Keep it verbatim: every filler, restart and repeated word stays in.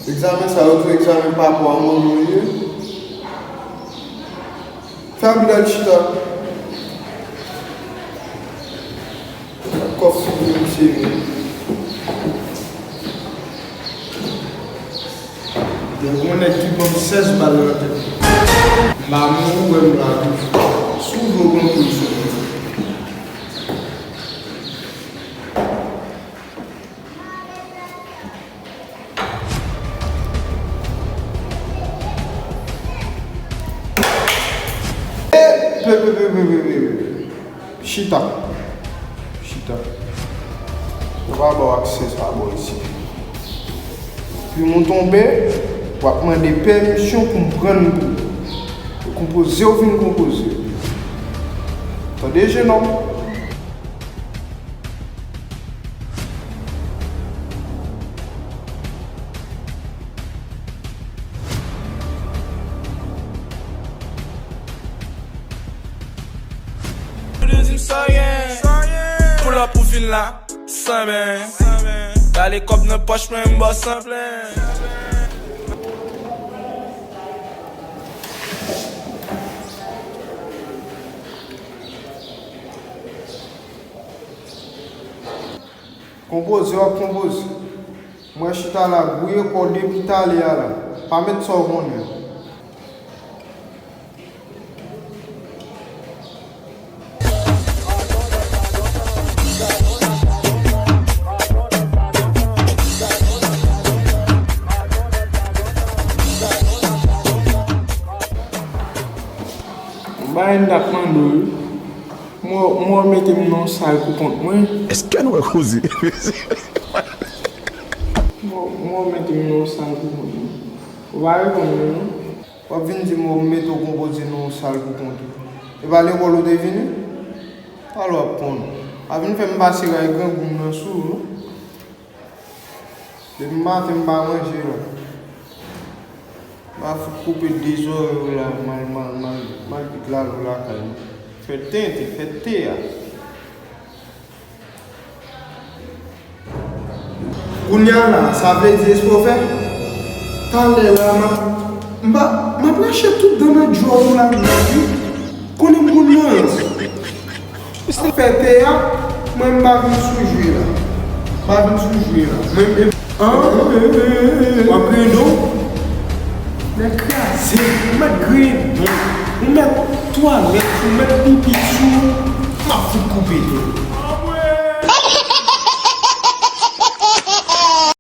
Egzamen sa yo tou egzamen pa pou a moun yo ye. Fè abidal chita. Kòf fou pou misye ye. Gen yon nèg ki ban m sèz bal nan tèt. M pa mouri, ou wè m la toujou. Si w vle w pran kou sou mwen. Chita. Chita. Yo pa ba w aksè sa bò isit. Pou moun tonbe, w ap mande pèmisyon pou m pran l pou ou. E konpoze w vin konpoze. Tande, jenòm? Di m sa w gen. Pull up ou vin la, san men. Gade kòb nan pòch mwen, m ba w san plen. Konpoze w ap konpoze. Mwen chita la, gouye kò w depi talè a la. Pa met sa w konnen. Bagay m t ap mande w wi. Mwen, mwen mete m nan yon sal pou kont mwen. Èske nou wè koze? Mwen, mwen mete m nan yon sal pou kont mwen. Ou pa reponn mwen non. W ap vin di m w mete w konpoze nan yon sal pou kont ou. E pa lekòl ou te vini? Pale w ap konn. Pa vin fè m pase ray grangou m nan sou ou non. Depi maten m pa manje la. M a fout koupe de zòrèy w la, mal, mal, mal, mal kit lalo lakay mwen. Fè tenten, fè te a. Kounye a la, sa vle di espwa w fè? Talè la, m ap, m pa, m ap rache tout dan nan djòl ou la, wi. Konnen m konn nan rans. Sa fè te a, mwen m pa vin sou jwe la. M pa vin sou jwe la. Mwen, m, an, w ap griyen do? Nèg kraze, ou mèt griyen do. Ou mèt twalèt, ou mèt pipi sou ou. M ap fout koupe do.